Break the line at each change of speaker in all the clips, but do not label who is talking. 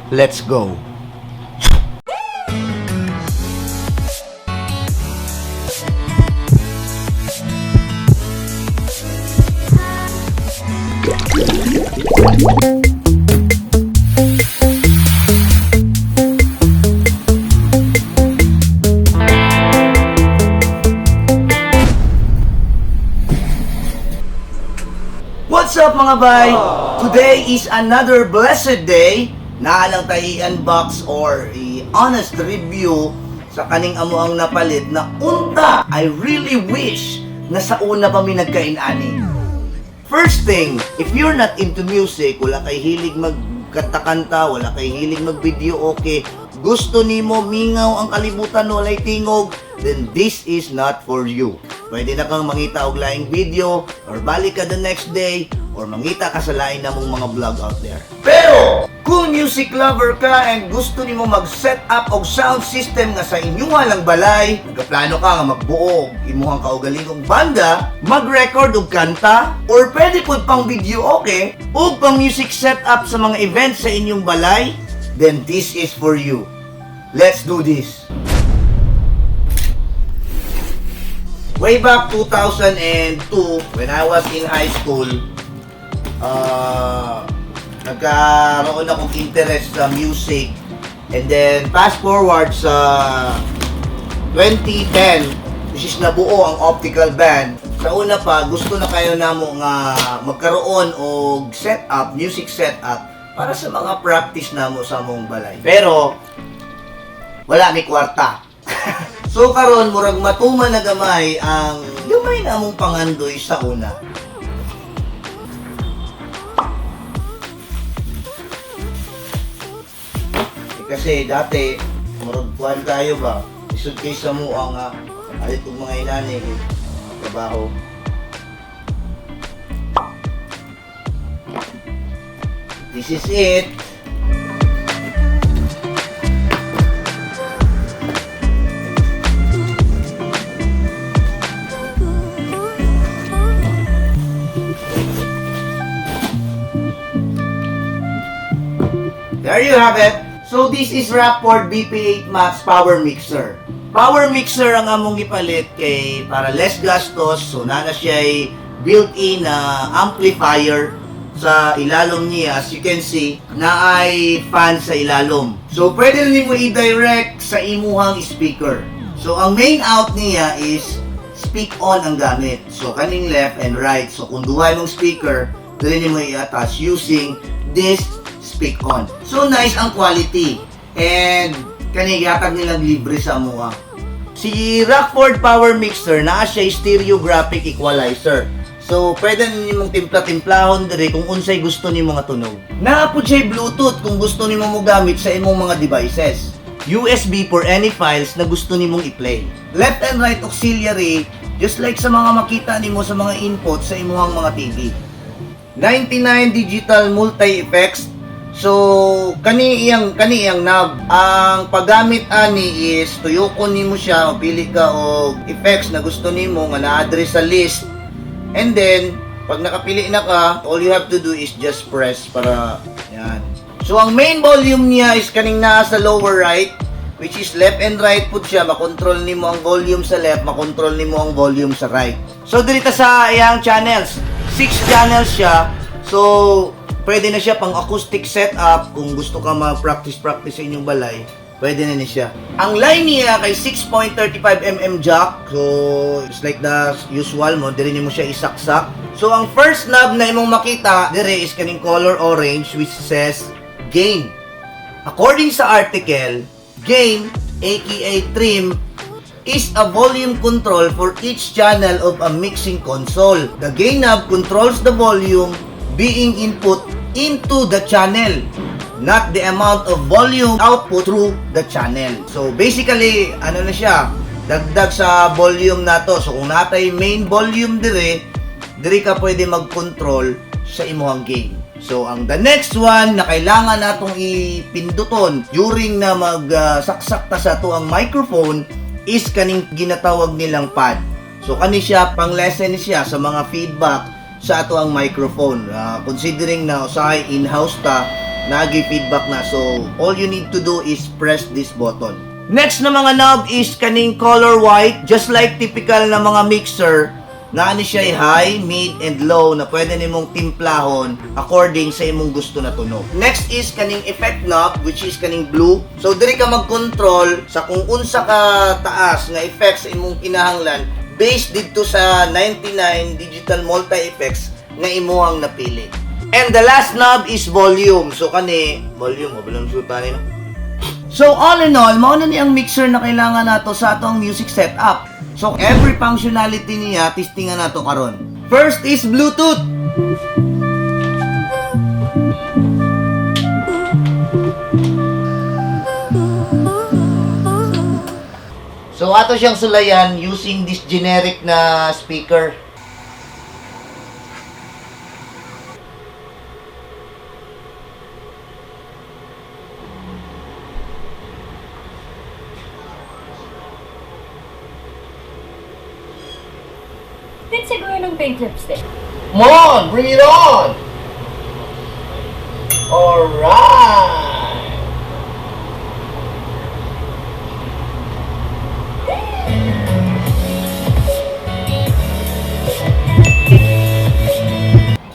Let's go! What's up, mga bay? Today is another blessed day na lang tayo i-unbox or i-honest review sa kaning amo ang napalit na unta I really wish na sa una pa mi nagkain ani. First thing, if you're not into music, wala kay hilig magkanta-kanta, wala kay hilig mag-video okay, gusto nimo mingaw ang kalibutan, walay tingog, then this is not for you. Pwede na kang mangita og laing video or balik ka the next day or mangita ka sa lain na mong mga vlog out there. Pero, kung music lover ka and gusto nimo mag-set up og sound system nga sa inyuha lang balay, nagaplano ka nga magbuo og imuhang kaugalingong banda, mag-record og kanta, or pwede pud pang video okay, ug pang music setup sa mga events sa inyong balay, then this is for you. Let's do this! Way back 2002, when I was in high school, nagkaroon akong interest sa music. And then, fast forward sa 2010, which is nabuo ang Optical Band. Sa una pa, gusto na kayo namo nga magkaroon og setup, music setup, para sa mga practice namo sa among balay. Pero, wala mi kwarta. So karon murag matuman na gamay ang gamay na among pangandoy sa una. Eh, kasi dati, murag kuan kayo ba? Isod kay sa mo ang alit og mga inani eh, trabaho. This is it. There you have it. So this is Rockford BP8 Max Power Mixer. Power mixer ang among gipalit kay para less gastos. So naa na siya built-in na amplifier sa ilalom niya. As you can see, na ay fan sa ilalom. So pwede na nimo i-direct sa imuhang speaker. So ang main out niya is speak on ang gamit. So kaning left and right. So kung duha imong speaker, dili nimo i-attach using this speak on. So nice ang quality. And kani gihatag nilang libre sa amoa. Si Rockford Power Mixer naa siya stereographic equalizer. So pwede nimong timpla-timplahon diri kung unsay gusto nimo nga tunog. Naa pud siya Bluetooth kung gusto nimo mo gamit sa imong mga devices. USB for any files na gusto nimong i-play. Left and right auxiliary, just like sa mga makita nimo sa mga input sa imong mga TV. 99 digital multi-effects. So, kani iyang knob. Ang paggamit ani is tuyokon nimo siya, o pili ka og effects na gusto nimo nga na-address sa list. And then, pag nakapili na ka, all you have to do is just press para yan. So, ang main volume niya is kaning naa sa lower right, which is left and right pud siya. Makontrol nimo ang volume sa left, makontrol nimo ang volume sa right. So, dito sa iyang channels, 6 channels siya. So, pwede na siya pang acoustic setup kung gusto ka ma-practice-practice sa inyong balay. Pwede na ni siya. Ang line niya kay 6.35 mm jack. So, it's like the usual mo. Diri nimo siya isaksak. So, ang first knob na imong makita dire is kaning color orange which says gain. According sa article, gain, aka trim, is a volume control for each channel of a mixing console. The gain knob controls the volume being input into the channel, not the amount of volume output through the channel. So basically, ano na siya, dagdag sa volume na to. So kung natay main volume dire, dire ka pwede mag-control sa imuhang gain. So ang the next one na kailangan natong ipinduton during na magsaksak ta sa ato ang microphone is kaning ginatawag nilang pad. So kani siya pang lessen siya sa mga feedback sa ato ang microphone. Considering na usahay in-house ta, Nagi feedback na. So, all you need to do is press this button. Next na mga knob is kaning color white. Just like typical na mga mixer, naa ni siya high, mid, and low na pwede nimong timplahon according sa imong gusto na tunog. Next is kaning effect knob, which is kaning blue. So diri ka mag-control sa kung unsa ka taas nga effects sa imong kinahanglan based didto sa 99 digital multi-effects nga imuhang napili. And the last knob is volume. So kani, volume, mo sultan no? So all in all, mao na ni ang mixer na kailangan nato sa atong music setup. So every functionality niya testingan nato karon. First is Bluetooth. So ato siyang sulayan using this generic na speaker.
Din siguro ng pink lipstick.
Come on, bring it on! Alright!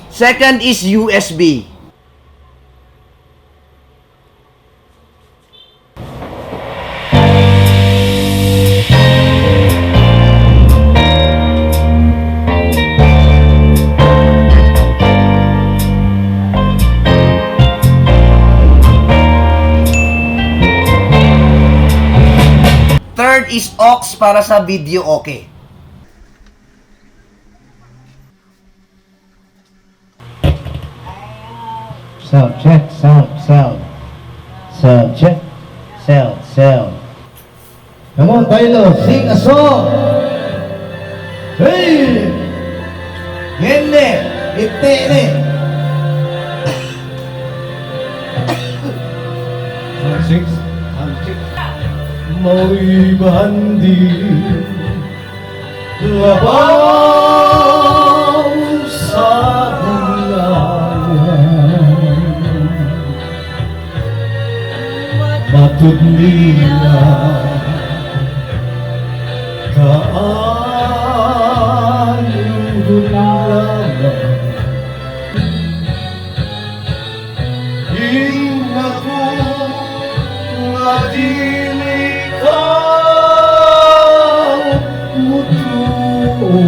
Second is USB. Third is aux para sa video okay.
Sound check, sound, sound. Sound check, sound, sound. Come on, Tylo, sing a song. Hey!
Ngene, ite ni.
Sound six, sound six. Mao'y bandi labaw sa bulayan. Matud nila kaayong lamang. Ingna ko nga dili ka mutuo.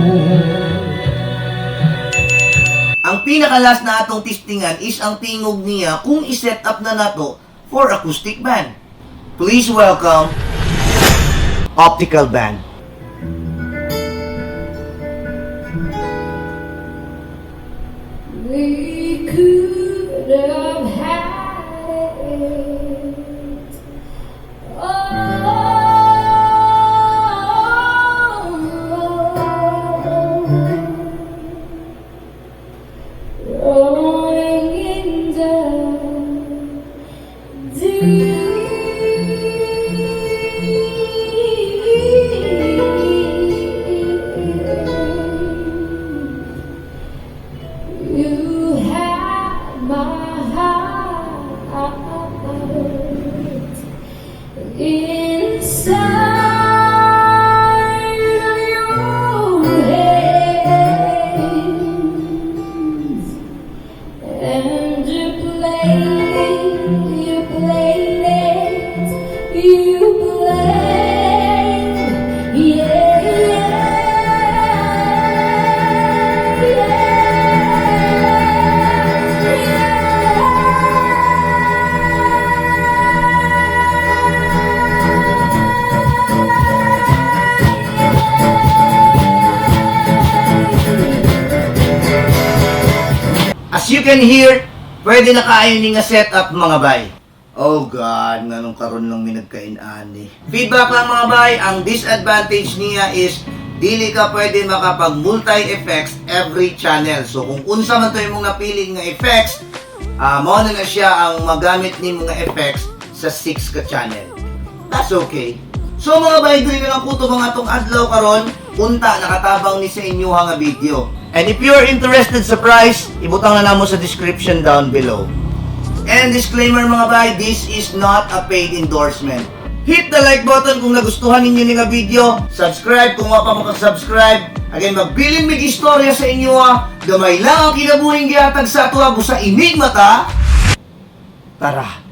Ang pinaka-last na atong testingan is ang tingog niya kung i-set up na nato for acoustic band. Please welcome Optical Band.
We could have had it all. Rolling in the deep. You have my heart inside your hands, and you played it, you played, yeah.
As you can hear, pwede na kaayo ni nga setup, mga bay. Oh God, nganong karon lang mi nagkain ani. Feedback lang, mga bay, ang disadvantage niya is dili ka pwede makapag multi-effects every channel. So kung unsa man to imong napili nga effects, mao na na siya ang magamit nimo nga effects sa 6 ka channel. That's okay. So mga bay, dili na lang kutob ang atong adlaw karon. Unta nakatabang ni sa inyo nga video. And if you're interested sa price, ibutang na namo sa description down below. And disclaimer, mga bay, this is not a paid endorsement. Hit the like button kung nagustuhan ninyo ni nga video. Subscribe kung wa pa mo subscribe. Again, magbilin mig istorya sa inyo ah. Gamay lang ang kinabuhing gihatag sa ato busa enigma ta. Tara.